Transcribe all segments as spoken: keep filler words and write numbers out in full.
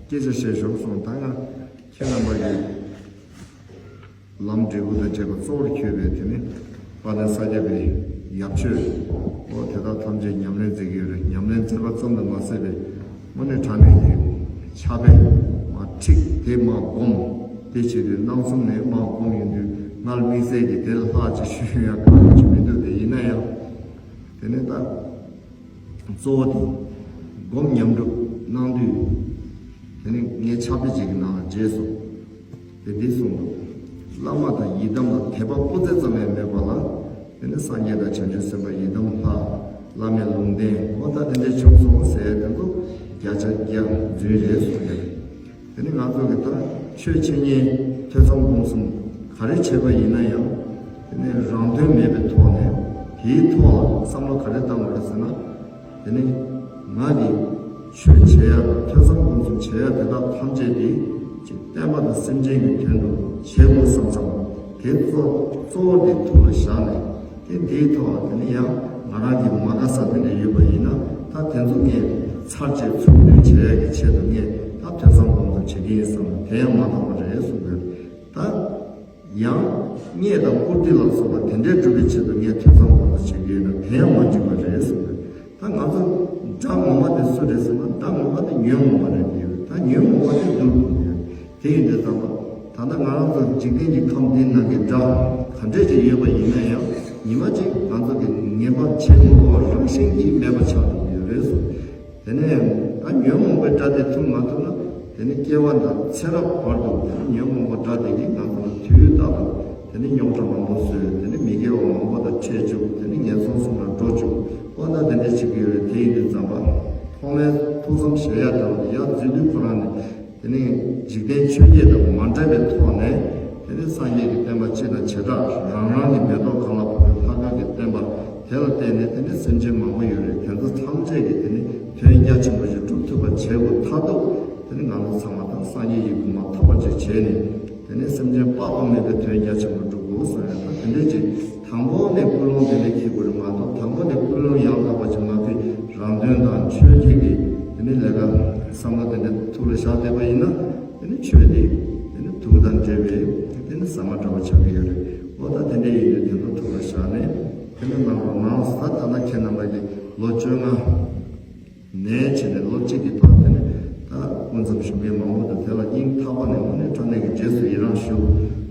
སྐད་ཆ་བཤད་ཞོར་སོང་། ད་ང་ཁྱེད་རྣམ་པ་ཡིས་ལམ་འབྲས་བུ་དང་བཅས་པ་གཙོ་བོར་གྱུར་པའི་དེ་ནི་དཔལ་ལྡན་ས་སྐྱ་པའི་ཡབ་ཆོས་འོ་དེ་དག་ཐམས་ཅད་ཉམས་ལེན་མཛད་ཀྱི་ཡོད་རེད། ཉམས་ལེན་མཛད་པ་ཙམ་དུ་མ་ཟད་པའི་དངོས་གནས་དྲང་གནས་ཀྱི་ཕྱག་དཔེ་མ་ཁྲིད་དེ་མ་སྒོམ་དེ་བྱེད་དུས་སྣང་གསུམ་ནས་མ་སྒོམ་ཡོང་དུས་སྔར་དམིགས་བསལ་གྱི་དེ་ལ་ལྷག་ཅིག་ཞུ་ཡོང་ཡ་གང་ཡང་ཅིག་མི་འདུག་དེ་ཡིན་ན་ཡང་དེ་ནི་ད། གཙོ་བོ་དེ་སྒོམ་ཉམས་སྒྲུབ་གནང་དུས་དེ་ནི་ངའི་ཕྱག་དཔེ་ཅིག་གི་ནང་ལ་མཇལ་སོང་། དེ་འདི་གསུངས་འདུག་བླ་མ་དང་ཡི་དམ་ལ་དད་པ་སྤུ་རྩེ་ཙམ་ཡང་མེད་པ་ལ་དེ་ནི་སངས་རྒྱས་དང་བྱང་ཆུབ་སེམས་དཔའ་ཡི་དམ་ལྷ་བླ་མའི་ལུང་བསྟན་འོ་ད་དེ་འདྲའི་བྱུང་སོང་ཟེར་དེ་ཚོ་བརྒྱ་ཆ་བརྒྱ་རྫུན་རེད་གསུངས་ཡོད། དེ་ནི་ང་ཚོ་གི་ད་ཆོས་འཆད་ཉན་ཐོས་བསམ་སྒོམ་གསུམ་ག་རེ་བྱས་པ་ཡིན་ན་ཡང་དེ་ནི་རང་དོན་མེད་པའི་ཐོག་ནས་དེའི་ཐོག་ལ་བསམ་བློ་ག་རེ་བཏང་དགོས་རེད་ཟེར་ན། དེ་ནི་ང་གི་ཆོས་བྱེད་ཡ་ཐོས་བསམ་སྒོམ་གསུམ་བྱེད་ཡ་དེ་དག་ཐམས་ཅད་དེ་ཅིག་བསྟན་པ་དང་སེམས་ཅན་གྱི་དོན་དུ་བྱེད་དགོས་བསམ་བསམ་དེ་གཙོ་གཙོ་བོ་དེ་ཐུགས་ལ་བཞག་ནས། དེ་འདིའི་ཐོག་ལ་དེ་ནི་ཡང་ང་རང་གི་མ་དགའ་ས་དེ་འདྲ་ཡོད་པ་ཡིན་ན་ད་དེ་ཚོ་ངས་ཚར་བཅད་ཚུར་བསྡུ་བྱེད་ཡ་གི་ཆེད་དུ་ངས་ད་ཐོས་བསམ་སྒོམ་གསུམ་བྱེད་ཀྱི་ཡིན་བསམ་ན་དེ་ཡང་མ་འདང་བ་རེད་གསུངས་དགོས། ད་ཡང་བརྙས་དང་བཀུར་སྟི་ལ་སོགས་པ་དེ་འདྲའི་སྒྲུབ་པའི་ཆེད་དུ་ངས་ཐོས་བསམ་སྒོམ་གསུམ་བྱེད་ཀྱི་ཡོད་ན་དེ་ཡང་མ་འགྲིག་པ་རེད་གསུངས་དགོས། ད་ང་ཚོ་དགྲ་ངོ་མ་དེ་སུ་རེད་ཟེར་ན་དགྲ་ངོ་མ་དེ་ཉོན་མོངས་པ་རེད་ཡོད། ད་ཉོན་མོངས་པ་དེ་སྡུག་དགོས་ཡོད། དེ་ཡིན་དུས་ཙམ་པ་ད་ལྟ་ང་རང་ཚོ་འཇིག་རྟེན་གྱི་ཁམས་འདི་ནང་གི་དགྲ་ག་འདྲས་ཅིག་ཡོད་པ་ཡིན་ན་ཡང་ཉི་མ་གཅིག་ང་ཚོ་གི་ངན་པ་བྱེད་མི་དགོས་པ་རང་བཞིན་གྱིས་མེད་པ་ཆགས་འགྲོ་གི་ཡོད་རེད་གསུངས། དེ་ནས་ད་ཉོན་མོངས་པའི་དགྲ་དེ་ཐུབ་མ་ཐུབ་ན་དེ་ནི་སྐྱེ་བ་དང་ཚེ་རབས་བར་དུ་དེ་ནི་ཉོན་མོངས་པའི་དགྲ་དེ་གིས་ང་ཚོ་ལ་དུས་རྟག་ཏུ་དེ་ནི་རྙོག་དྲ་མང་པོ་བཟོས། དེ་ནི་མི་དགེ་བ་མང་པོ་དང་འཕྲད་བཅུག་དེ་ནི་ངན་སོང་གསུམ་ལ་འགྲོ་བཅུག་ཨོ་ན་དེ་འདྲ་བྱེད་ཀྱི་ཡོད་རེད། དེ་ཡིན་དུས་ཙམ་པ་ཐོག་མའི་ཐུགས་བསམ་བཞེས་ཡ་དང་ཡར་འཛུལ་དུས་ཁོ་རང་ནི་དེ་ནི་འཇིག་རྟེན་ཆོས་བརྒྱད་དང་མ་འདྲ་བའི་ཐོག་ནས་དེ་ནི་སངས་རྒྱས་ཀྱི་བསྟན་པ་སྤྱི་དང་བྱེ་བྲག་རང་རང་གི་མེ་ཏོག་གང་ལ་ཕོག་པའི་ལྷ་ཁང་གི་བསྟན་པ་དེ་ལ་བརྟེན་ནས་དེ་ནི་སེམས་ཅན་མང་པོ་ཡོད་རེད། དེ་ཚོ་ཐམས་ཅད་ཀྱིས་དེ་ནི་དོན་རྒྱ་ཆེན་པོ་ཞིག་སྒྲུབ་ཐུབ་པ་བྱེད་དགོས་མཐར་ཐུག་དེ་ནི་ང་ཚོ་ཚང་མ་དང་སངས་རྒྱས་ཀྱི་གོ་འཕང་ཐོབ་པ་ཅིག་བྱས་ནས་དེ་ནི་སེམས་ཅན་དཔག་ཏུ་མེད་པའི་དོན་རྒྱ་ཆེན་པོ་སྒྲུབ་དགོས་བསམ་ཡ་ད་དེ་འདྲ་ཅིག་དང་པོ་ནས་ཀུན་སློང་དེ་འདྲ་འཁྱེར་དགོས་རེད་མ་གཏོགས་དང་པོ་ནས་ཀུན་སློང་ཡང་དག་པ་ཅིག་མ་ཕུད་རང་དོན་དང་ཆོས་བརྒྱད་ཀྱི་དེ་ནི་ལས་ཀ་བསམ་བློ་དེ་འདྲ་ཐུགས་ལ་བཞག་བསྡད་པ་ཡིན་ན་དེ་ནི་ཆོས་དེ་དེ་ནི་དུག་དང་འདྲ་བའི་དེ་ནི་ཟ་མ་འདྲ་བ་ཆགས་ཀྱི་ཡོད་རེད། འོ་ད་དེ་འདྲ་ཡིན་དུས་དེ་ཚོ་ཐུགས་ལ་བཞག་ནས་དེ་ནི་གནང་རོགས་གནང་། ད་ད་ལྟ་ཁྱེད་རྣམ་པ་གི་ལོ་བཅོ་ལྔ་ནས་བྱས་ནས་ལོ་གཅིག་གི་བར་དེ་ནས་ད་སྐུ་མཚམས་བཞུགས་མཁན་མང་པོ་དང་དེ་ལ་སྙིང་ཐག་པ་ནས་དངོས་གནས་དྲང་གནས་ཀྱི་རྗེས་སུ་ཡི་རང་ཞུ་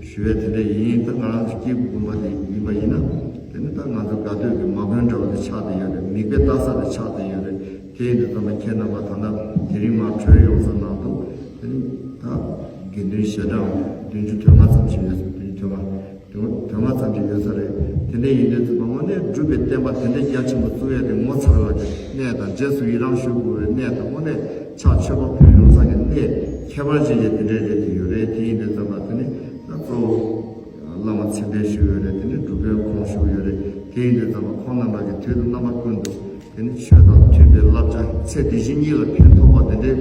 ཞུ་བའི་དེ་འདྲ་ཡིན། ད་ང་རང་ཚོ་སྐྱེས་བུ་དགོན་པ་དེ་ཡིན་པ་ཡིན་ན་དེ་ནི་ད་ང་ཚོ་དགའ་སྟོན་གྱི་མ་དགོན་འདྲ་བ་དེ་ཆགས་བསྡད་ཡོད་རེད། མིག་དཔེ་ལྟ་ས་དེ་ཆགས་བསྡད་ཡོད་རེད། དེ་ཡིན་དུས་ཙམ་པ་ཁྱེད་རྣམ་པ་ད་ལྟ་དེ་རིང་མར་བྲོས་ཡོང་ས་ནང་དུ་དེ་ནི་ད་དགེ་འདུན་ཞལ་གྲངས་བདུན་ཅུ་དོན་ལྔ་ཙམ་ཞིག་ཡོད་ཟེར། བདུན་ཅུ་དོན་ལྔ། དོན་དོན་ལྔ་ཙམ་ཞིག་ཡོད་ས་རེད། དེ་འདྲ་ཡིན་དུས་ཙམ་པ་དངོས་གནས་སྒྲུབ་པའི་བསྟན་པ་དེ་འདྲ་རྒྱ་ཆེན་པོ་བཙུགས་ཡ་དེ་ངོ་མཚར་བ་གི་གནས་དང་རྗེས་སུ་ཡི་རང་ཞུ་དགོས་པའི་གནས་དང་དངོས་གནས་ཕྱག་མཆོད་པ་ཕུལ་ཡོང་ས་གི་གནས་ཁྱད་པར་ཅན་གྱི་དེ་འདྲ་རེད་དེ་ཡོད་རེད། དེ་ཡིན་དུས་ཙམ་པ་དེ་ནི་ད་གཙོ་བོ་བླ་མ་མཚན་དཔེ་ཞུ་ཡོད་རེད། དེ་ནི་སྒྲུབ་པའི་ཁོང་ཞུ་ཡོད་རེད། དེ་ཡིན་དུས་ཙམ་པ་ཁོང་རྣམ་པ་གི་དུས་དང་རྣམ་པ་ཀུན་ཏུ། དེ་ནི་ཆོས་དང་མཐུན་པའི་བསླབ་བྱ་ཚེ་འདི་ཕྱི་གཉིས་ལ་ཕན་ཐོགས་པ་དེ་འདྲའི་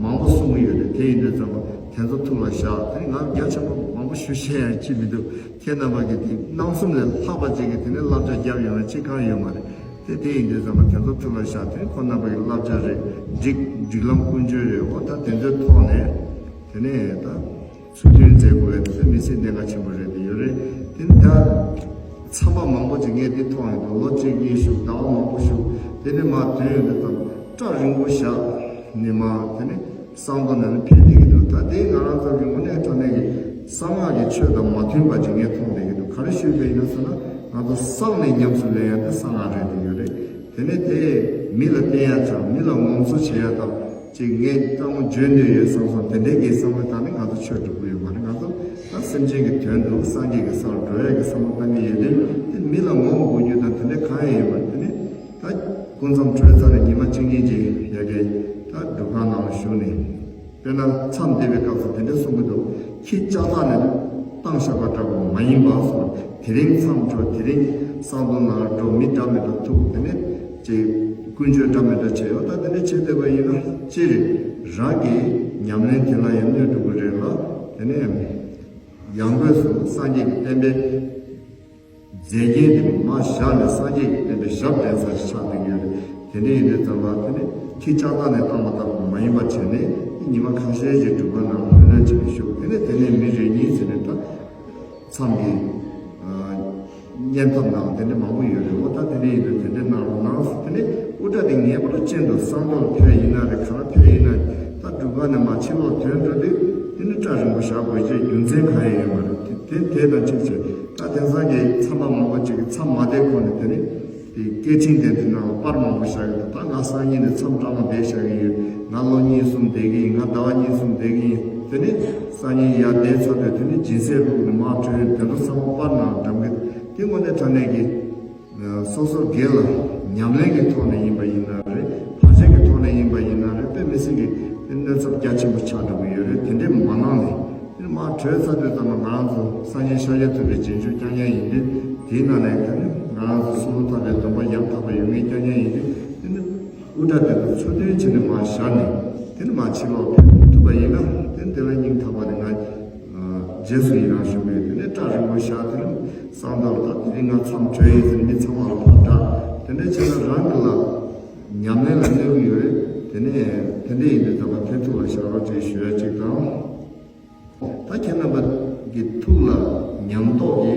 མང་པོ་གསུང་གི་ཡོད་རེད། དེ་ཡིན་དུས་ཙམ་པ་དེ་ཚོ་ཐུགས་ལ་བཞག་དེ་ནི་ང་རྒྱ་ཆེན་པོ་མང་པོ་ཞུ་ཤེས་ཡང་ཅི་མི་འདུག་ཁྱེད་རྣམ་པ་གིས་དེ་སྣང་གསུམ་ལས་ལྷག་པ་ཅིག་གིས་དེ་ནི་བསླབ་བྱ་བརྒྱབ་ཡོང་ན་ཅི་གང་ཡོད་མ་རེད། དེ་དེ་ཡིན་དུས་ཙམ་པ་དེ་ཚོ་ཐུགས་ལ་བཞག་དེ་ནི་ཁོང་རྣམ་པ་གི་བསླབ་བྱ་རེད། སྒྲིག་སྒྲིག་ལམ་ཀུན་སྤྱོད་རེད། འོ་ད་དེ་ཚོའི་ཐོག་ནས་དེ་ནས་ད། ཚུལ་མཐུན་མཛད་དགོས་པའི་དེ་མི་ཚེ་གནད་འགག་ཆེན་པོ་རེད་དེ་ཡོད་རེད། དེ་ནི་ད་ཚང་མ་མང་པོ་ཅིག་ངས་འདི་མཐོང་ཡོད་འདུག་ལོ་གཅིག་གཉིས་བཞུགས་ཟླ་བ་མང་པོ་བཞུགས་དེ་ནི་མ་དོན་ཡོད་འདུག་དང་སྐྲ་རིང་པོ་བཞག་ནི་མ་དེ་ནི་གསང་རྡོ་ནང་ནས་ཕེབས་བསྡད་ཀྱི་འདུག་ད་དེ་ང་རང་ཚོ་གི་དངོས་གནས་དྲང་གནས་ཀྱི་གསང་སྔགས་ཀྱི་ཆོས་དང་མ་མཐུན་པ་ཅིག་ངས་མཐོང་བསྡད་ཀྱི་འདུག་ག་རེ་ཞུས་པ་ཡིན་ན་ཟེར་ན་ང་ཚོ་གསང་ནས་ཉམས་སུ་ལེན་ཡ་དེ་གསང་སྔགས་རེད་དེ་ཡོད་རེད། དེ་ནི་དེ་མི་ལ་བསྟན་ཡ་དང་མི་ལ་ངོམ་སོ་བྱེད་ཡ་དང་། ཅིག་ངས་སྐྱག་མོ་བརྗོད་འདོད་ཡོད་བསམ་སོང་། དེ་འདྲའི་གི་བསམ་བློ་བཏང་ནས་ང་ཚོ་ཆོས་སྒྲུབ་ཀྱི་ཡོད་མ་རེད། ང་ཚོ་ད་སེམས་ཅན་གྱི་དོན་དུ་སངས་རྒྱས་ཀྱི་ས་ལ་འགྲོ་ཡ་གི་བསམ་བློ་བཏང་གི་ཡོད་དུས་དེ་མི་ལ་ངོམ་དགོས་རྒྱུ་དང་དེ་འདྲ་གང་ཡང་ཡོད་མ་རེད། དེ་ནས་ད་སྐུ་མཚམས་གྲོལ་ཚར་ནས་ཉི་མ་གཅིག་གཉིས་ཅིག་ཡ་གི་ད་སྒྲུབ་ཁང་ནང་ལ་བཞུགས་ནས་དཔེར་ན་མཚམས་བསྡད་པའི་སྐབས་སུ་དེ་འདྲ་གསུང་གི་འདུག་ཁྱི་ལྕགས་ཐག་ནས་བཏང་བཞག་པ་འདྲ་བོ་མ་ཡིན་པ་སོགས་དེ་རིང་མཚམས་གྲོལ་དེ་རིང་གསང་སྟོང་ནང་ལ་འགྲོ་མི་འདྲ་མི་འདྲ་ཐུག་དེ་ནས་ཅིག་ཀུན་སྤྱོད་འདྲ་མི་འདྲ་བྱས་ཡོད། ད་དེ་འདྲ་བྱས་བསྡད་པ་ཡིན་ན་སྤྱིར་རང་གི་ཉམས་ལེན་དེ་ལ་ཡང་གནོད་འགྲོ་གི་རེད་ལ། དེ་ནས་ཡང་སྒོས་སུ་སངས་རྒྱས་ཀྱི་བསྟན་པའི་མཛེས་རྒྱན་དེ་མར་བཞག་ནས་སངས་རྒྱས་ཀྱི་བསྟན་པའི་ཞབས་འདྲེན་ས་ཞིག་ཆགས་བསྡད་ཀྱི་ཡོད་རེད། དེ་འདྲ་ཡིན་དུས་ཙམ་པ་དེ་ནས་ཁྱི་ལྕགས་ཐག་ནས་བཏང་བ་ལྟ་བུ་མ་ཡིན་པ་བྱས་ནས་ ཉི་མ་ཁ་ཤས་ཅིག་སྒྲུབ་པ་ནང་ལྷོད་ལྷོད་བྱས་ནས་བཞུགས། དེ་ནས་དེ་ནས་མི་རེ་གཉིས་ཟེར་ནས་ད་མཚམས་ཀྱི་ཨ་བསྙེན་ཐབས་ནང་དེ་འདྲ་མང་པོ་ཡོད་རེད། འོ་ད་དེ་འདྲ་ཡིན་དུས་དེ་འདྲ་གནང་རོགས་གནང་ཟེར། དེ་ནས་དབུ་སྐྲ་དེ་ངེས་པར་དུ་གཅིན་འདུག་བསམ་བློར་ཕེབས་ཡིན་ན་རེད། ག་རེ་ཕེབས་ཡིན་ན་ད་སྒྲུབ་པ་ནས་མར་ཕྱི་ལོགས་ཐོན་འགྲོ་དུས་དེ་ནས་སྐྲ་རིང་པོ་བཞག་དགོས་ཀྱི་རྒྱུ་མཚན་གང་ཡང་ཡོད་མ་རེད། དེ་དེ་དེ་དང་གཅིག་བྱས། ད་དེང་སང་གི་མཚམས་པ་མང་པོ་ཅིག་གིས་མཚམས་མ་བསྡད་གོང་ནས་དེ་ནས་དེ་སྐད་འཕྲིན་དེ་འདྲ་ནང་ལ་པར་མང་པོ་བཞག་གི་འདུག་ད་ང་སང་ཉིན་ནས་མཚམས་བཀྲ་མ་བསྡད་བཞག་གི་ཡོད། ང་ལོ་གཉིས་གསུམ་བསྡད་ཀྱི་ཡིན། ང་ཟླ་བ་གཉིས་གསུམ་བསྡད་ཀྱི་ཡིན། དེ་ནས་སང་ཉིན་ཡར་བསྡད་ཚར་དུས་དེ་ནས་སྦྱིན་སྲེག་བླུགས་ནས་མར་བྲོས་ཡོང་། དེ་ཚོ་ཚང་མ་པར་ནང་འགྲམ་གི་དེ་དངོས་གནས་དྲང་གནས་ཀྱི་སོ་སོ་སྒེར་ལ་ཉམས་ལེན་གྱི་ཐོག་ནས་ཡིན་པ་ཡིན་ན་རེད། བར་ཆད་ཀྱི་ཐོག་ནས་ཡིན་པ་ཡིན་ན་རེད། དཔེ་མི་སྲིད་ཀྱི་དེ་གནོད་ཚབས་རྒྱ་ཆེན་པོ་ཆགས་འགྲོ་གི་ཡོད་རེད། དེ་འདྲས་མ་གནང་ནས་དེ་མར་བྲོས་ཚར་དུས་ཙམ་པ་ང་རང་ཚོ་སངས་རྒྱས་ཤཱཀྱ་ཐུབ་པའི་རྗེས་འཇུག་རྐྱང་རྐྱང་ཡིན་དུས་དེའི་ནང་ནས་དེ་ནི་ང་རང་ཚོ་སུམ་མདོ་ཐར་པའི་སྡོམ་པ་ཡང་དག་པ་ཡོད་མཁན་རྐྱང་རྐྱང་ཡིན་དུས་དེ་ནི་དབུ་སྐྲ་དེ་ཚོ་ཚུར་འདོན་བྱས་ནས་མར་བཞག་ནས་དེ་ནི་མར་ཕྱི་ལོགས་ཕེབས་ཐུབ་པ་ཡིན་ན་དེ་ནི་དེ་ལ་སྙིང་ཐག་པ་ནས་ང་རྗེས་སུ་ཡི་རང་ཞུ་གི་ཡོད། དེ་ནས་སྐྲ་རིང་པོ་བཞག་དེ་ནས་གསང་མདོར་ད་དེ་རིང་ང་མཚམས་གྲོལ་ཡིན་ཟེར་མི་ཚང་མ་ལ་ཕར་བསྒྲགས། དེ་འདྲ་བྱས་ན་རང་གི་ལ་ཉམས་ལེན་ལ་གནོད་ཀྱི་ཡོད་རེད། དེ་ནས་དེ་འདྲ་ཡིན་དུས་ད་བར་ཐེ་ཐུག་ལ་བཞག་རོགས་ཅེས་ཞུ་ཡ་གཅིག་དང་། ད་ཁྱེད་རྣམ་པ་གི་ཐུགས་ལ་ཉམས་རྟོགས་ཀྱི་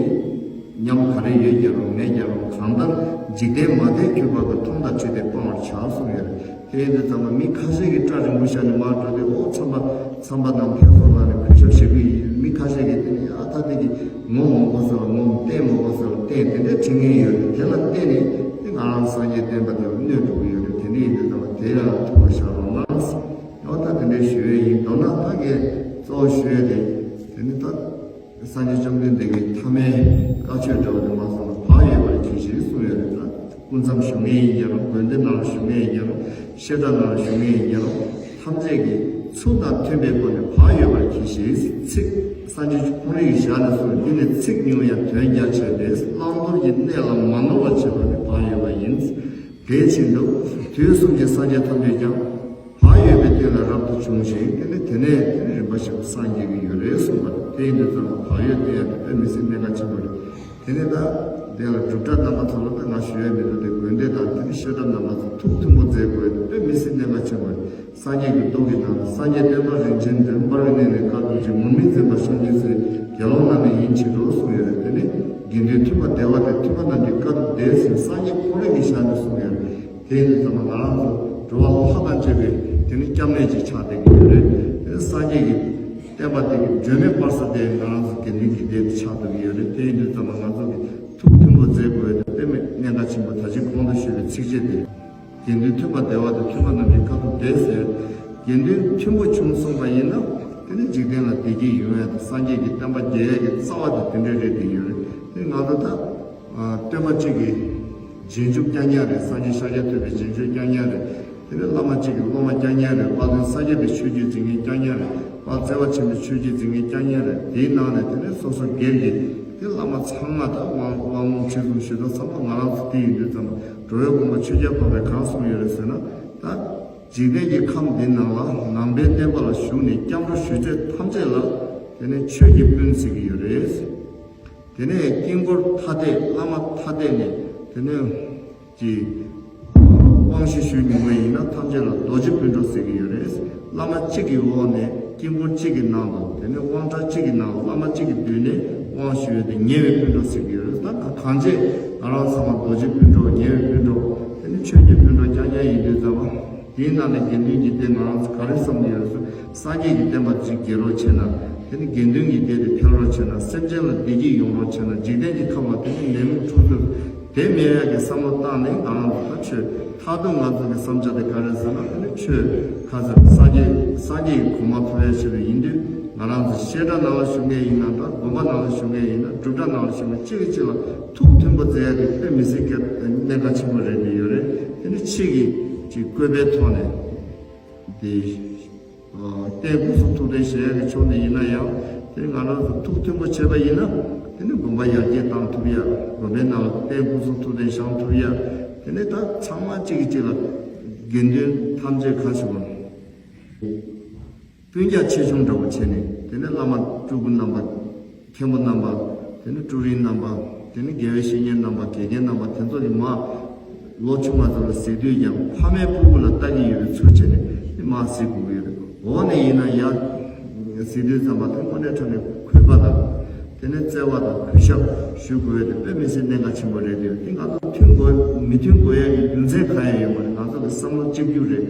ཉམས་ག་རེ་ཡོད་ཀྱང་རུང་མེད་ཀྱང་རུང་གང་ལྟར་འཇིག་རྟེན་མ་བདེ་ཁྱོད་པ་གི་མཐོང་དང་ཕྱི་བདེ་སྤང་བར་བྱ་གསུངས་ཡོད་རེད། དེ་ཡིན་དུས་ཙམ་པ་མི་ཁ་ཤས་ཀྱིས་སྐྲ་རིང་པོ་བཞག་ནས་མར་འགྲོ་དུས་ཨོ་མཚམས་པ་མཚམས་པ་རྣམས་ཕེབས་སོང་ལབ་ནས་གུས་ཞབས་བྱེད་ཀྱི་ཡིན། མི་ཁ་ཤས་ཀྱིས་དེ་ནི་ཨ་ད་འདི་གི་ངོམ་མི་དགོས་ཟེར་ལ་ངོམ། བསྟེན་མི་དགོས་ཟེར་ལ་བསྟེན། དེ་འདྲ་བྱེད་མཁན་ཡོད་རེད། དེ་ལ་བརྟེན་ནས་དེ་ང་རང་སངས་རྒྱས་བསྟན་པ་དེ་ལ་གནོད་འགྲོ་གི་ཡོད་རེད། དེ་འདྲ་ཡིན་དུས་ཙམ་པ་དེ་ལ་ཐུགས་ལ་བཞག་རོགས་གནང་། ཨོ་ད་དེ་འདྲའི་ཞུ་ཡས་ཡིན། མདོར་ན་ད་ངས་གཙོ་བོ་ཞུ་ཡས་དེ་དེ་ནི་ད། སངས་རྒྱས་བཅོམ་ལྡན་འདས་ཀྱི་ཐ་མའི་བཀའ་ཆོས་འདྲ་བོ་དེ་མ་སོང་ན་བག་ཡོད་པར་གྱིས་ཤིག་གསུངས་ཡོད་རེད། ད་སྐུ་མཚམས་བཞུགས་མཁན་ཡིན་ཀྱང་རུང་། དགོན་སྡེ་ནང་ལ་བཞུགས་མཁན་ཡིན་ཀྱང་རུང་། བཤད་གྲྭ་ནང་ལ་བཞུགས་མཁན་ཡིན་ཀྱང་རུང་། ཐམས་ཅད་ཀྱིས་ཚུལ་དང་མཐུན་པའི་སྒོ་ནས་བག་ཡོད་པར་གྱིས་ཤིག་ཚིག་སངས་རྒྱས་ཁོང་རང་གི་ཞལ་ནས་གསུངས། འདི་ནི་ཚིག་ཉུང་ཡང་དོན་རྒྱ་ཆེ་སྟེ། བླང་དོར་གྱི་གནས་ལ་མ་ནོར་བར་བྱེད་པ་ནི་བག་ཡོད་པ་ཡིན། དེ་བཞིན་དུ་དུས་གསུམ་གྱི་སངས་རྒྱས་ཐམས་ཅད་ཀྱང་། བག་ཡོད་པའི་སྟེང་ལ་རབ་ཏུ་བྱུང་ཞིང་། དེ་ནས་དེ་ནས་དེ་ནས་རིམ་པ་བཞིན་དུ་སངས་རྒྱས་ཀྱི་ཡོད་རེད་གསུངས་པ་རེད། དེ་ཡིན་དུས་ཙམ་པ་བག་ཡོད་བསྟེན་ཡག་དེ་དཔེ་མི་སྲིད་གནད་འགག་ཆེན་པོ་རེད། དེ་ནས་ད་དེ་ལ་སྒྲུབ་གྲྭ་རྣམ་པ་ཚོ་ལ་ད་ང་ཞུ་ཡ་མི་འདུག་དེ་དགོན་སྡེ་དང་དེ་ནས་བཤད་གྲྭ་རྣམ་པ་ཚོ་ཐུགས་མཐུན་པོ་མཛད་དགོས་དེ་དཔེ་མི་སྲིད་གནད་འགག་ཆེན་པོ་རེད། སངས་རྒྱས་ཀྱི་མདོ་གི་ནང་ལ། སངས་རྒྱས་བསྟན་པ་རིན་ཆེན་འདོད། འབར་བའི་གནས་ནས་དཀའ་ཐུབ་ཅིང་། ངུར་སྨྲིག་འཛིན་པ་སངས་རྒྱས་ཚེ། དགེ་སློང་རྣམས་ནི་ཡིན་ཕྱིར་རོ་གསུངས་ཡོད་རེད། དེ་ནས་དགེ་འདུན་མཐུན་པ་བདེ་བ་སྟེ། མཐུན་པ་རྣམས་ཀྱིས་དཀའ་ཐུབ་བདེ་ཟེར་སངས་རྒྱས་ཁོ་རང་གི་ཞལ་ནས་གསུངས་ཡོད་རེད། དེ་ཡིན་དུས་ཙམ་པ་ང་རང་ཚོ་འགྲོ་བ་ལྷ་དང་བཅས་པའི་དེ་ནི་སྐྱབས་གནས་ཅིག་ཆགས་བསྡད་ཀྱི་ཡོད་རེད། དེ་ནི་སངས་རྒྱས་ཀྱི་བསྟན་པ་དེ་གི་སྒྲོན་མེ་སྤར་ས་དེ་ང་རང་ཚོ་དགེ་འདུན་གྱི་སྡེ་དེ་ཆགས་ཐུབ་ཀྱི་ཡོད་རེད། དེ་ཡིན་དུས་ཙམ་པ་ང་ཚོ་གི་ཐུགས་མཐུན་པོ་མཛད་དགོས་དེ་དཔེ་མི་གནད་འགག་ཆེན་པོ། ད་ཅི་གོང་དུ་ཞུས་པའི་ཚིགས་བཅད་དེ། དགེ་འདུན་མཐུན་པ་བདེ་བ་སྟེ། མཐུན་པ་རྣམས་ཀྱིས་དཀའ་ཐུབ་བདེ་ཟེར། དགེ་འདུན་མཐུན་པོ་བྱུང་སོང་བ་ཡིན་ན་དེ་ནི་འཇིག་རྟེན་ལ་བདེ་སྐྱིད་ཡོང་ཡ་དང་སངས་རྒྱས་ཀྱི་བསྟན་པ་རྒྱས་ཡ་གི་རྩ་བ་དེ་དེ་འདྲ་རེད་དེ་ཡོད་རེད། དེ་ང་ཚོ་ད། ཨ། སྟོན་པ་གཅིག་གི་རྗེས་འཇུག་རྐྱང་རྐྱང་རེད། སངས་རྒྱས་ཤཱཀྱ་ཐུབ་པའི་རྗེས་འཇུག་རྐྱང་རྐྱང་རེད། དེ་ནས་བླ་མ་གཅིག་གི་སློབ་མ་རྐྱང་རྐྱང་རེད། དཔལ་ལྡན་ས་སྐྱ་པའི་ཆོས་བརྒྱུད་འཛིན་མཁན་རྐྱང་རྐྱང་རེད། དཔལ་བརྩེ་བ་ཆེན་པོའི་ཆོས་བརྒྱུད་འཛིན་མཁན་རྐྱང་རྐྱང་རེད། དེའི་ནང་ནས་དེ་ནས་སོ་སོ་སྒེར་གྱི་དེ་བླ་མ་ཚང་མ་ད་དབང་དབང་ལུང་ཆོས་གསུམ་ཞུ་དག་ཚང་མ་ང་རང་ཚོ་དེ་ཡིན་དུས་ཙམ་པ་འགྲོ་བའི་མགོན་པོ་ཆོས་རྒྱལ་འཕགས་པས་གང་གསུངས་ཡོད་རེད་ཟེར་ན། ད་འཇིག་རྟེན་གྱི་ཁམས་འདི་ནང་ལ་ནང་པའི་བསྟན་པ་ལ་ཞུགས་ནས་སྐྱབས་འགྲོ་ཞུ་བྱེད་ཐམས་ཅད་ལ་དེ་ནས་ཆོས་ཀྱི་སྤུན་ཟེར་གྱི་ཡོད་རེད། དེ་ནས་དཀྱིལ་འཁོར་ཐ་དད་བླ་མ་ཐ་དད་ནས་དེ་ནས་ཀྱི་དབང་ཞུ་ཞུ་མྱོང་བ་ཡིན་ན་ཐམས་ཅད་ལ་རྡོ་རྗེ་སྤུན་གྲོགས་ཟེར་གྱི་ཡོད་རེད། བླ་མ་གཅིག་གི་འོག་ནས་དཀྱིལ་འཁོར་གཅིག་གི་ནང་དུ་དེ་ནས་དབང་གྲགས་གཅིག་གི་ནང་ལ་བླ་མ་གཅིག་གི་མདུན་ནས་དབང་ཞུ་ཡོད་དེ་ཉེ་བའི་སྤུན་གྲོགས་ཟེར་གྱི་ཡོད་རེད། ད་གང་བྱས་ང་རང་ཚང་མ་རྡོ་རྗེ་སྤུན་གྲོགས་ཉེ་བའི་སྤུན་གྲོགས་དེ་ནས་ཆོས་ཀྱི་སྤུན་གྲོགས་རྐྱང་རྐྱང་ཡིན་དུས་ཙམ་པ། དེའི་ནང་ནས་དགེ་འདུན་གྱི་སྡེ་ང་རང་ཚོ་ག་རེ་བསམ་གྱི་ཡོད་རེད་ཟེར། སངས་རྒྱས་ཀྱི་བསྟན་པ་ཅིག་རྒྱས་རོགས་བྱས་ན། དེ་ནི་དགེ་འདུན་གྱི་སྡེ་དེ་འཕེལ་རོགས་བྱས་ན། སེམས་ཅན་ལ་བདེ་སྐྱིད་ཡོང་རོགས་བྱས་ན། འཇིག་རྟེན་གྱི་ཁམས་ལ་དེ་ནི་ནད་མུག་འཁྲུག་རྩོད་དེ་མེད་ཡག་གི་བསམ་བློ་བཏང་ནས་ང་རང་ཚོ་ད་ཆོས་མཐར་ཐུག་ང་ཚོ་གི་བསམ་འཆར་དེ་ག་རེ་ཟེར་ན། དེ་ནི་ཆོས་ཁ་ཚར་སངས་རྒྱས་སངས་རྒྱས་ཀྱི་གོ་འཕང་ཐོབ་ཡག་ཆེད་དུ་ཡིན་དུས། ང་རང་ཚོ་བཤད་གྲྭ་ནང་ལ་བཞུགས་མཁན་ཡིན་ན་འདྲ། དགོན་པ་ནང་ལ་བཞུགས་མཁན་ཡིན་ན། སྒྲུབ་གྲྭ་ནང་ལ་བཞུགས་མཁན་གཅིག་གིས་གཅིག་ལ་ཐུགས་མཐུན་པོ་མཛད་ཡག་དེ་དཔེ་མི་སྲིད་གལ་གནད་འགག་ཆེན་པོ་རེད་འདི་ཡོད་རེད། དེ་ནི་ཕྱི་གི་ཅིག་བཀོད་པའི་ཐོག་ནས་དེ་རྟེན་སྐུ་གསུང་ཐུགས་རྟེན་བཞེངས་ཡག་གི་ཕྱོགས་ནས་ཡིན་ན་ཡང་། དེ་ནི་ང་རང་ཚོ་ཐུགས་མཐུན་པོ་བྱས་པ་ཡིན་ན། དེ་ནི་དགོན་པ་ཡར་རྒྱས་བཏང་ཐུབ་ཡག་དགོན་པའི་ནང་ལ་རྟེན་སྐུ་གསུང་ཐུགས་རྟེན་བཞེངས་ཐུབ་ཡག་དེ་ནི་ད་ཚང་མ་གཅིག་གིས་གཅིག་ལ་དགེ་འདུན་ཐམས་ཅད་ག་ཞུ་བ། སྤུན་ཀྱག་ཆེ་ཆུང་འདྲ་བོ་བྱས་ནས། དེ་ནས་བླ་མ་སྤྲུལ་སྐུ་རྣམ་པ། མཁན་པོ་རྣམ་པ། དེ་ནས་སྤྲུལ་རིགས་རྣམ་པ། དེ་ནས་དགེ་བའི་བཤེས་གཉེན་རྣམ་པ། དགེ་རྒན་རྣམ་པ་དེ་ཚོ་གི་མར་ལོ་ཆུང་བ་ཚོ་ལ་གཟིགས་དུས་ཀྱང་ཕ་མའི་སྤུ་གུ་ལ་ལྟ་གི་ཡོད་པའི་ཚུལ་བྱས་ནས་དེ་མར་གཟིགས་དགོས་ཀྱི་ཡོད་རེད། འོག་ནས་ཡིན་ན་ཡར་གཟིགས་དུས་ཙམ་པ་དེ་དངོས་གནས་དྲང་གནས་གུས་པ་དང་། དེ་ནས་བརྩེ་བ་དང་གུས་ཞབས་ཞུ་དགོས་ཡ་དེ་དཔེ་མི་སྲིད་གནད་འགག་ཆེན་པོ་རེད་འདུག་དེ་ང་ཚོ་མཐུན་དགོས་མི་མཐུན་དགོས་ཡ་གི་རྒྱུ་མཚན་གང་ཡང་ཡོད་མ་རེད། ང་ཚོ་གི་བསམ་བློ་གཅིག་གྱུར་རེད།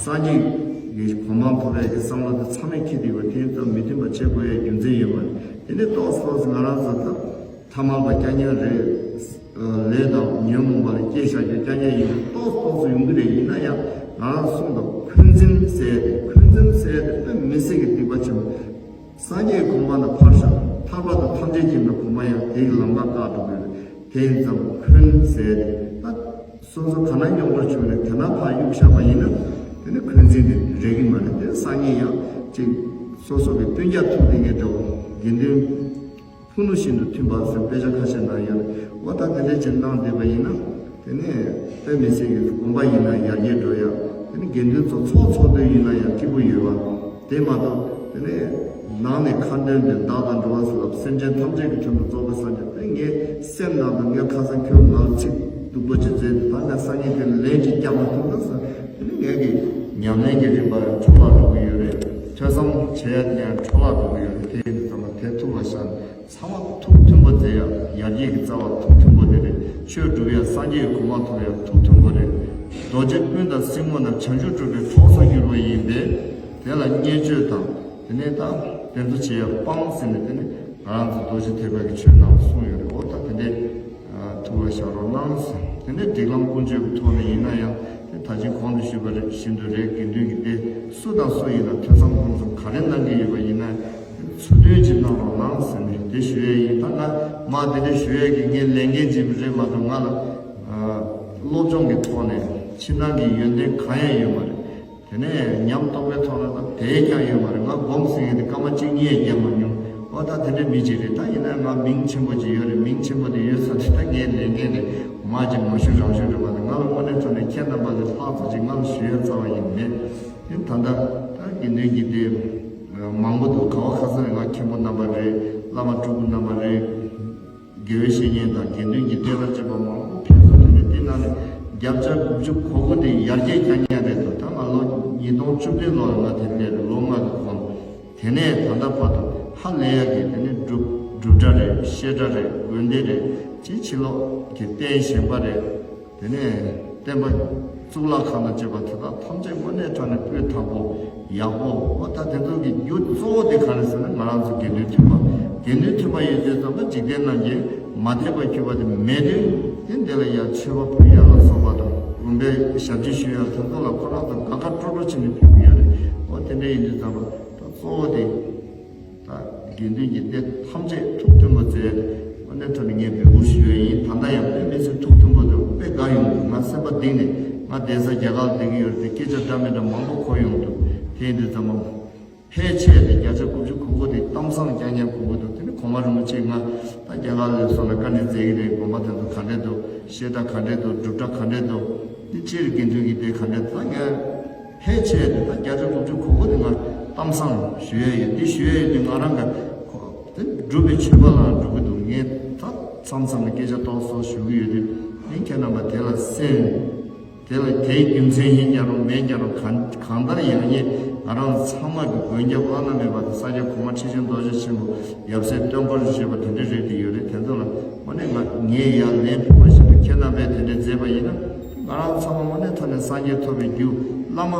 སངས་རྒྱས་ཀྱི་གོ་འཕང་ཐོབ་ཡ་གི་བསམ་བློ་དེ་ཚང་མས་འཁྱེར་བསྡད་ཡོད་པ་དེ་ཡིན་ཙང་མི་མཐུན་པ་བྱེད་དགོས་ཡ་རྒྱུ་མཚན་ཡོད་མ་རེད། དེ་ནས་ཏོག་ཙམ་ཏོག་ཙམ་ང་རང་ཚོ་ད། ཐ་མལ་པ་སྐྱ་ཉལ་རེད། ལས་དང་ཉོན་མོངས་པ་ལ་སྐྱེས་བཞག་རྒྱུ་སྐྱ་ཉལ་ཡིན་ན་ཏོག་ཙམ་ཏོག་ཙམ་ཡོང་གི་རེད། ཡིན་ན་ཡང་ང་རང་གསུངས་དང་འཁོན་འཛིན་ཟེར་ཏེ་འཁོན་འཛིན་ཟེར་ཏེ་དཔེ་མི་སྲིད་ཀྱི་སྡིག་པ་ཆེན་པོ། སངས་རྒྱས་གོ་འཕང་ལ་ཕར་བཞག་ཐར་པ་དང་ཐམས་ཅད་མཁྱེན་པའི་གོ་འཕང་ཡང་དེ་ཡི་ལམ་ཁ་བཀག་འགྲོ་གི་རེད། དེ་ཡིན་ཙང་འཁོན་ཟེར་ཏེ་ད་སོ་སོ་ག་ན་རྙོག་དྲ་བྱུང་ནས་དེ་ན་ཕར་གཡུག་བཞག་པ་ཡིན་ན་དེ་ནི་འཁོན་འཛིན་དེ་རེག་གི་མ་རེད། དེ་སང་ཉིན་ཡང་ཅིག་སོ་སོ་གི་སྟོན་རྒྱ་ཐུག་དེ་ངས་འདྲ་བོ་དགེ་འདུན། ཕུ་ནུ་བཞིན་དུ་མཐུན་པ་ཟེར་དཔེ་ཆ་ཁ་ཤས་ནང་ཡོད་རེད། འོ་ད་དེ་འདྲའི་ཅིག་གནང་བསྡད་པ་ཡིན་ན། དེ་ནས་དཔེ་མི་སྲིད་ཀྱི་དགོན་པ་ཡིན་ན་ཡར་རྒྱས་འགྲོ་ཡ། དེ་ནས་དགེ་འདུན་ཚོ་ཚོགས་ཚོགས་འདུ་ཡིན་ན་ཡང་སྐྱིད་པོ་ཡོད་པ། དེ་མ་གཏོགས་དེ་ནས་ནང་ནས་ཁ་འདོན་དེ་བདག་དང་འགྲོ་བ་སོགས་ལ་སེམས་ཅན་ཐམས་ཅད་ཀྱི་དོན་དུ་རྫོགས་པའི་སངས་རྒྱས་དེ་ངའི་སེམས་ནང་དུ་ངའི་ཁ་སང་ཁྱོད་ང་ལ་ཚིག་སྡུག་པོ་ཅིག་མཛད་དེ་ད་ནས་སང་ཉིན་དེ་ལན་ཅིག་རྒྱག་མ་ཐུབ་ན་ཟེར། དེ་ནས་ངའི་གི་ཉམས་ལེན་གྱི་རིམ་པ་འཕྲོ་བརླག་འགྲོ་གི་ཡོད་རེད། ཐོས་བསམ་བྱེད་ཡ་དེ་ཡང་འཕྲོ་བརླག་འགྲོ་གི་ཡོད་རེད། དེ་ཡིན་དུས་ཙམ་པ་དེ་ཐུགས་ལ་བཞག་ནས། ཚང་མ་ཐུགས་མཐུན་པོ་མཛད་ཡ། ཡར་རྒྱས་ཀྱི་རྩ་བ་ཐུགས་མཐུན་པོ་དེ་རེད། ཆོས་སྒྲུབ་ཡ་སངས་རྒྱས་ཀྱི་གོ་འཕང་ཐོབ་ཡ་ཐུགས་མཐུན་པོ་རེད། རྡོ་རྗེ་ཀུན་དང་སྲིང་མོ་རྣམས། བྱང་ཆུབ་སྒྲུབ་པའི་གྲོགས་སུ་འགྱུར་བ་ཡིན་པས། དེ་ལ་བརྙས་བཅོས་དང་དེ་ནས་ད་དེ་ཚོ་བྱེད་ཡ་སྤང་ཟེར་ནས་དེ་ནས་ང་རང་ཚོ་རྡོ་རྗེ་ཐེག་པ་གི་ཆོས་ནང་གསུངས་ཡོད་རེད། འོ་ད་དེ་འདྲའི་ཐུགས་ལ་བཞག་རོགས་གནང་ཟེར། དེ་ནས་སྒྲིག་ལམ་ཀུན་སྤྱོད་ཀྱི་ཐོག་ནས་ཡིན་ན་ཡང་དེ་ད་ཅི་གོང་དུ་ཞུས་པ་བཞིན་དུ་རེད། དགེ་འདུན་གྱི་སྡེ་སུ་དང་སུ་ཡིན་ན་ཐོས་བསམ་སྒོམ་གསུམ་ག་རེ་གནང་གི་ཡོད་པ་ཡིན་ན། ཚུར་འདོན་ཅིག་གནང་རོགས་གནང་ཟེར་ནས་དེ་ཞུ་ཡས་ཡིན། ད་ང་མ་དེ་འདྲ་ཞུ་ཡས་ཀྱི་ངའི་ལས་འགན་ཅིག་རེད་མ་གཏོགས་ང་ལ་ཨ་སློབ་སྦྱོང་གི་ཐོག་ནས་ཕྱི་ནང་གི་ཡོན་ཏན་གང་ཡང་ཡོད་མ་རེད། དེ་ནས་ཉམས་རྟོགས་པའི་ཐོག་ནས་ད་དེ་ཀྱང་ཡོད་མ་རེད། ང་སྒོམ་ཟེར་མཁན་དེ་སྐར་མ་གཅིག་གཉིས་རྒྱབ་མ་མྱོང་། ཨོ་ད་དེ་འདྲ་མི་ཅིག་རེད། ད་ཡིན་ན་ང་མིང་ཆེན་པོ་ཅིག་ཡོད་རེད། མིང་ཆེན་པོ་དེ་ཡོད་ས་དེ་ད་ངའི་ལས་འགན་རེད། མ་ཅིག་མ་ཞུ་རང་ཞུ་རེད་མ་གཏོགས་ང་ལ་དངོས་གནས་དྲང་གནས་ཁྱེད་རྣམ་པ་ལས་ལྷག་ཙམ་ཅིག་ང་ལ་ཞུ་ཡ་རྩ་བ་ཡིན་མེད། དེ་ད་ལྟ་ད་དགེ་འདུན་གྱི་སྡེ་མང་པོ་འདུག་ག་བ་ཁ་སང་ང་མཁན་པོ་རྣམ་པ་རེད། བླ་མ་སྤྲུལ་སྐུ་རྣམ་པ་རེད། དགེ་བའི་བཤེས་གཉེན་དང་དགེ་འདུན་གྱི་སྡེ་དང་བཅས་པ་མང་པོ་ཕེབས་སོང་། དེ་ནས་དེ་ནང་ནས་བརྒྱ་ཆ་དགུ་བཅུ་གོ་དགུ་དེ་ཡར་རྒྱས་རྐྱང་རྐྱང་རེད་འདུག་ད་ང་ལོ་ཉིས་སྟོང་བཅུ་བདུན་ལོར་ང་དེ་སླེབས་རེད། ལོ་ལྔ་གི་གོང་། དེ་ནས་ད་ལྟ་བར་དུ་ཧ་ལས་ཡག་གི་དེ་ནས་སྒྲུབ་སྒྲུབ་གྲྭ་རེད། བཤད་གྲྭ་རེད། དགོན་སྡེ་རེད། ཅིག་ཕྱི་ལོགས་ཀྱི་རྟེན་བཞེངས་པ་རེད། དེ་ནས་བསྟན་པ་གཙུག་ལག་ཁང་དང་བཅས་པ་དེ་དག་ཐམས་ཅད་དངོས་གནས་དྲང་གནས་སྤུས་དག་པོ་ཡག་པོ། འོ་ད་དེ་ཚོ་གི་རྒྱུ་གཙོ་བོ་དེ་ག་རེ་ཟེར་ན་ང་རང་ཚོ་དགེ་འདུན་མཐུན་པ། དགེ་འདུན་མཐུན་པ་ཡོད་དུས་ཙམ་པ་འཇིག་རྟེན་རྣམས་ཀྱིས་མ་དད་པ་གྱུར་པ་དེ་མེད་དུས་དེ་འདི་ལ་ཡང་མཆོད་པ་ཕུལ་ཡ་ལ་སོགས་པ་དང་དགོན་པའི་ཞབས་ཕྱི་ཞུ་ཡ་དེ་ཚོ་ལ་ཁོ་རང་ཚོ་དགའ་དགའ་སྤྲོ་སྤྲོ་བྱས་ནས་ཕུལ་གྱི་ཡོད་རེད། འོ་དེ་འདྲ་ཡིན་དུས་ཙམ་པ་ད་གཙོ་བོ་དེ། ད་དགེ་འདུན་གྱི་སྡེ་ཐམས་ཅད་ཐུགས་མཐུན་པོ་མཛད། དངོས་གནས་དྲང་གནས་ངས་འབོད་སྐུལ་ཞུ་ཡས་ཡིན། ད་ལྟ་ཡང་དཔེ་མི་སྲིད་ཐུགས་མཐུན་པོ་འདུག་དཔེ་དགའ་ཡོང་འདུག་ང་སེམས་པ་གཏིང་ནས་ང་བསྡད་ས་རྒྱ་གར་ལ་བསྡད་ཀྱི་ཡོད་རེད་དེ་སྐད་ཆ་འདྲ་མི་འདྲ་མང་པོ་གོ་ཡོང་འདུག་དེ་ཡིན་དུས་ཙམ་པ་ཕལ་ཆེར་དེ་བརྒྱ་ཆ་དགུ་བཅུ་གོ་དགུ་དེ་གཏམ་བཟང་རྐྱང་རྐྱང་གོ་གི་འདུག་དེ་ནི་གོང་མ་རིན་པོ་ཆེས་ང་ད་རྒྱ་གར་ལ་སོང་ན་བཀའ་འདྲི་མཛད་ཀྱི་རེད། དགོན་པ་དེ་ཚོ་ག་འདྲས་འདུག་བཤད་གྲྭ་ག་འདྲས་འདུག་སྒྲུབ་གྲྭ་ག་འདྲས་འདུག་དེ་སྤྱིར་དགེ་འདུན་གྱི་སྡེ་ག་འདྲས་འདུག་ད་ངས། ཕལ་ཆེར་དེ་ད་བརྒྱ་ཆ་དགུ་བཅུ་གོ་དགུ་དེ་ང་གཏམ་བཟང་ཞུ་ཡས་ཡོད། དེ་ཞུ་ཡས་ཡོད་དུས་ང་རང་གི་ཁོ་དེ་སྒྲུབ་པའི་མཆོད་པ་ལའང་འགྲོ་གི་འདུག་ངས་ད་མཚམས་མཚམས་ལ་སྐད་ཆ་ཏོག་ཙམ་ཞུ་གི་ཡོད་དུས་ངས་ཁྱེད་རྣམ་པ་དེ་ལ་གསན། དེ་ལ་དེའི་རྒྱུ་མཚན་ཡིན་ཀྱང་རུང་མེད་ཀྱང་རུང་གང་གང་ལྟར་ཡང་ཉིད་ང་རང་ཚང་མ་གི་མགོན་སྐྱབས་བླ་ན་མེད་པ་དེ་ས་སྐྱ་གོང་མ་ཁྲི་ཆེན་རྡོ་རྗེ་ཆེན་པོ་ཡབ་སྲས་སྟོན་པར་བཞེད་པ་དེ་འདྲ་རེད་དེ་ཡོད་རེད། དེ་ཚོ་ལ་དངོས་གནས་ང་ངས་ཡར་ལན་ཕུལ་བ་བཞིན་དུ་ཁྱེད་རྣམ་པས་དེ་འདྲ་མཛད་པ་ཡིན་ན། ང་རང་ཚང་མ་དངོས་གནས་ཐོག་ནས་སངས་རྒྱས་ཐོབ་པའི་རྒྱུ་བླ་མ་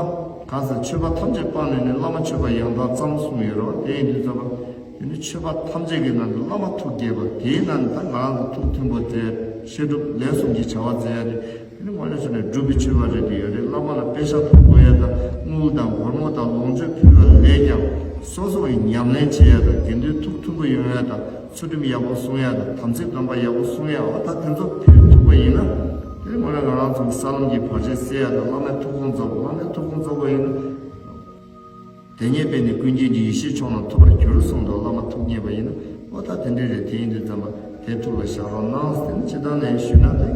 གང་ཟེར་ཆོས་པ་ཐམས་ཅད་སྤངས་ནས་ནི་བླ་མ་མཆོད་པ་ཡང་དག་ཙམ་གསུངས་ཡོད་རེད་བ། དེ་ཡིན་དུས་ཙམ་པ་དེ་ནི་ཆོས་པ་ཐམས་ཅད་ཀྱི་ནང་དུ་བླ་མ་ཐུགས་དགྱེས་པ་དེའི་ནང་ནས་ད་ང་རང་ཚོ་ཐུགས་མཐུན་པོ་མཛད་བཤད་སྒྲུབ་ལས་གསུམ་གྱི་བྱ་བ་མཛད་ཡ་དེ་དེ་ནི་དངོས་གནས་ཚོ་ནས་སྒྲུབ་པའི་མཆོད་པ་རེད་དེ་ཡོད་རེད། བླ་མ་ལ་དཔེ་ཤག་ཕུལ་དགོས་ཡ་དང་དངུལ་དང་སྒོར་མོ་དང་ལོངས་སྤྱོད་ཕུལ་བ་ལས་ཀྱང་སོ་སོ་ཡི་ཉམས་ལེན་བྱེད་ཡ་དང་དགེ་འདུན་ཐུགས་མཐུན་པོ་ཡོང་ཡ་དང་། ཚུལ་ཁྲིམས་ཡག་པོ་སྲུང་ཡ་དང་དམ་ཚིག་སྡོམ་པ་ཡག་པོ་སྲུང་ཡ་འོ་ད་དེ་ཚོ་ཕུལ་ཐུབ་པ་ཡིན་ན། དེ་ནི་དངོས་གནས་ང་རང་ཚོ་ས་ལམ་གྱི་བར་ཆད་སེལ་ཡ་དང་བླ་མའི་ཐུགས་དགོངས་རྫོགས་པ། བླ་མའི་ཐུགས་དགོངས་རྫོགས་པ་ཡིན་ན། དེ་ཉིད་པས་ནི་ཀུན་མཁྱེན་གྱི་ཡེ་ཤེས་མཆོག་རྣམས་ཐོབ་པར་འགྱུར་གསུངས་འདུག་བླ་མ་ཐུགས་མཉེས་པ་ཡིན་ན་འོ་ད་དེ་འདྲ་རེད། དེ་ཡིན་དུས་ཙམ་པ་དེ་ཐུགས་ལ་བཞག་རོགས་གནང་། དེ་ནི་སྤྱིར་བཏང་ནས་ཞུས་ན་དེ་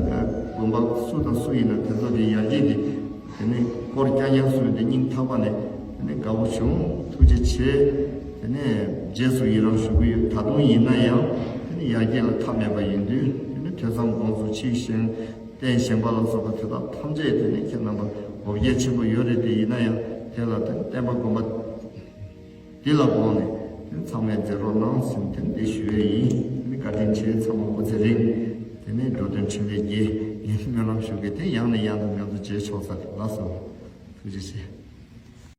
དགོན་པ་སུ་དང་སུ་ཡིན་ན་དེ་ཚོ་གི་ཡར་རྒྱས་ཀྱི། དེ་ནས་སྐོར་རྐྱང་རྐྱང་སོང་དེ་སྙིང་ཐག་པ་ནས་དེ་ནས་དགའ་བོ་བྱུང་། ཐུགས་རྗེ་ཆེ། དེ་ནས་རྗེས་སུ་ཡི་རང་ཞུ་གི་ཡོད། ད་དུང་ཡིན་ན་ཡང་དེ་ནས་ཡར་རྒྱས་ལ་མཐའ་མེད་པ་ཡིན་དུས་དེ་ནས་ཐོས་བསམ་སྒོམ་གསུམ་ཆིག་བཞེངས་རྟེན་བཞེངས་པ་ལ་སོགས་པ་དེ་དག་ཐམས་ཅད་དེ་ནས་ཁྱེད་རྣམ་པ་འོ་བརྒྱལ་ཆེན་པོ་ཡོད་རེད་དེ། ཡིན་ན་ཡང་དེ་ལ་དེ་ནས་བསྟན་པ་དགོན་པ་ འདི་ལ་དགོངས་ནས་དེ་ཚང་མས་མཛད་རོགས་གནང་ཟེར་དེ་འདི་ཞུ་ཡས་ཡིན། དེ་ནི་བཀའ་དྲིན་ཆེ། ཚང་མ་སྐུ་ཚེ་རིང་། དེ་ནས་འགྲོ་དོན་འཕྲིན་ལས་རྒྱས། ངས་སྨོན་ལམ་ཞུ་གི་དེ་ཡང་ནས་ཡང་དུ་ང་ཚོ་མཇལ་ཆོག་ས་རེད། ལགས་སོ། ཐུགས་རྗེ་ཆེ།